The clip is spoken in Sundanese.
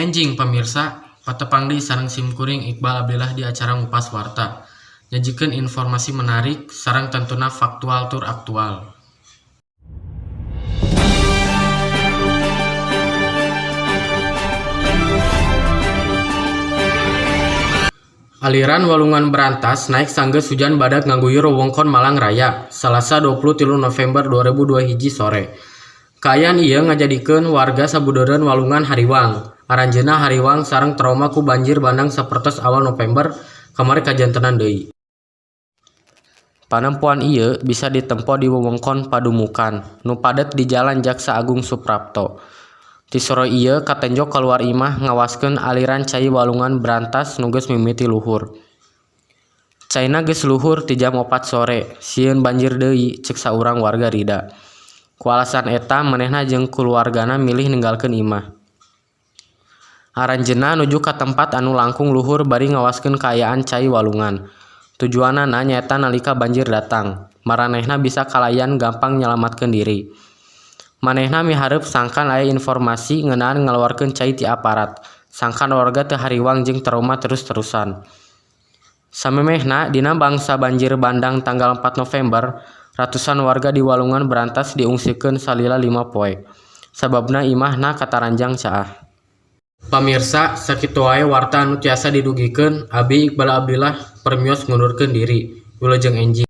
Enjing pamirsa, patepang deui sareng simkuring Iqbal Abdillah di acara Ngupas Warta. Nyajikeun informasi menarik sareng tentuna faktual tur aktual. Aliran Walungan Brantas naek sanggeus hujan badag ngaguyur wewengkon Malang Raya, Salasa 23 November 2021 sore. Kaayaan ieu ngajadikeun warga sabudeureun walungan hariwang. Aranjeunna hariwang sareng trauma ku banjir bandang sapertos awal November kamari kajantenan deui. Panempoan ieu bisa ditempo di wewengkon Padumukan, nu padet di Jalan Jaksa Agung Suprapto. Ti sore ieu katenjo kaluar imah ngawaskeun aliran cai Walungan Brantas nu geus mimiti luhur. Caina geus luhur ti jam 4 sore, sieun banjir deui, ceuk saurang warga Rida. Ku alasan eta manehna jeung kulawargana milih ninggalkeun imah. Aranjeunna nuju ka tempat anu langkung luhur bari ngawaskeun kaayaan cai walungan. Tujuanana nyaeta nalika banjir datang, maranehna bisa kalayan gampang nyalametkeun diri. Manehna miharep sangkan aya informasi ngeunaan ngaluarkeun cai ti aparat, sangkan warga teu hariwang jeung trauma terus-terusan. Samemehna dina mangsa banjir bandang tanggal 4 November, ratusan warga di Walungan Brantas diungsikeun salila 5 poe. Sababna imahna kataranjang caah. Pamirsa, sakitu wae warta anu tiasa didugikeun, abi Iqbal Abdillah permios ngundurkeun diri. Wilujeng enjing.